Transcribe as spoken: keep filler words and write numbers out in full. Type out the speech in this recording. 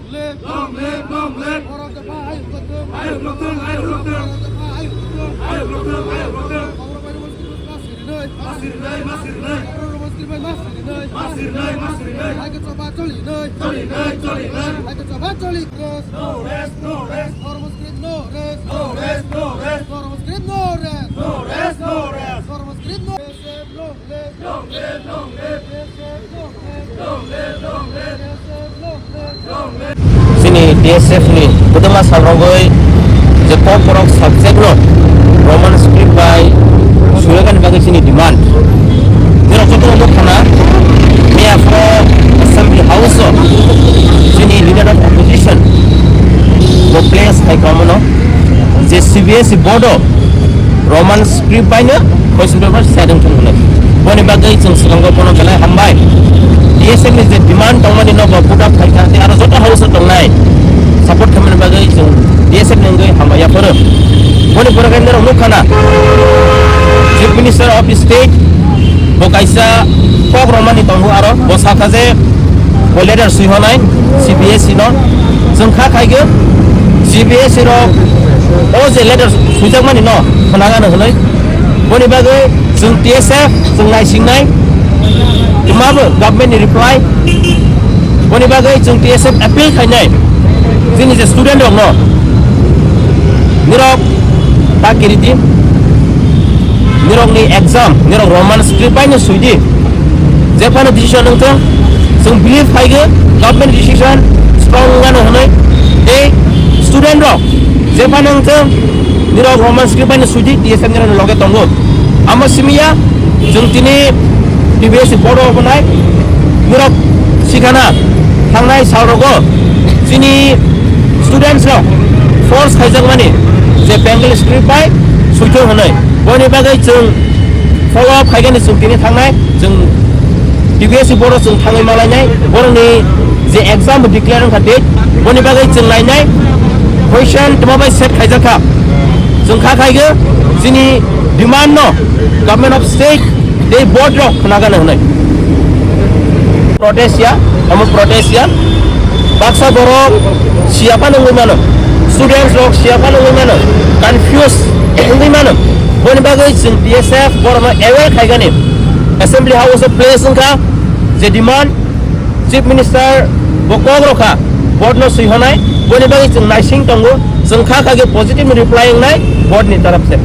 Long live, long live. Borok dopha ayuk lokthung. Ayuk lokthung, ayuk lokthung. Borok dopha ayuk lokthung. Ayuk lokthung, ayuk lokthung. Borok bai Roman script ma sirinai. Ma sirinai, ma sirinai. Borok Roman script ma sirinai. Ma sirinai, ma sirinai. Hai khe choba cholinai. Cholinai, cholinai. Hai khe choba choli. No rest, no rest. Borok Roman script no rest. No rest, no rest. Borok Roman script no rest. No rest, no rest. Borok Roman script no rest. Chini T S F ni kwbangma sal rogwi je kokborok subject no Roman script bai suyakani bagwi chini demand. Nirok joto no khana miya pho Assembly House o chini Leader of Opposition bo place khai kamo no je C B S E board o Roman script bai no question paper setting thung hwnwi. Boni bagwi chwng swkango bono belai hambai. D S M ni je demand tongmani no bo budak khai kha, tei aro joto house o tongnai support khaimani bagwi chwng D S M ni wngwi hambai yaphoro. Boni pore khe norok nukha na, Chief Minister of the State bo kaisa kok romani tongo, aro bo sakha je bo letter swi honai C B S E no. Chwng kha khaigwi C B S E rok o je letter swijakmani no khwnagano hwnwi. Boni bagwi chwng T S F chwng naisingnai, twmabo government ni reply. Boni bagwi chwng T S F appeal khainai chini je student rok no, nirok ta kiriti, nirok ni exam, nirok Roman script bai no swi di. Jephano decision wngthung, chwng believe khaigwi government decision strong wngano hwnwi. Tei student rok jephano wngthung, nirok Roman script bai no swi di, T S F nirok ni loge tongo. Amo simi ya, chwng tini T B S board o hwnai, nirok sikhana thangnai sal rogo chini students rok force khaijakmani je Bengali script bai swi thung hwnwi. Boni bagwi chwng follow up khaigani chwng tini thangnai, chwng T B S board o chwng thangwi malainai, borokni je exam declare wngkha date, boni bagwi chwng nainai, question tma bai set khaijakha, chwng kha khaigwi chini demand no government of state tei board rok khwnagano hwnwi. Protest ya, omo protest ya. Baksa borok siya phano wngwi mano, students rok siya phano wngwi mano, confuse wngwi mano. Boni bagwi chwng T S F borokno aware khaigani, Assembly House o place wngkha je demand, Chief Minister bo kok rokha, board no swi honai. Boni bagwi chwng naising tongo, chwng kha kha khe positive reply wngnai board ni taraf se.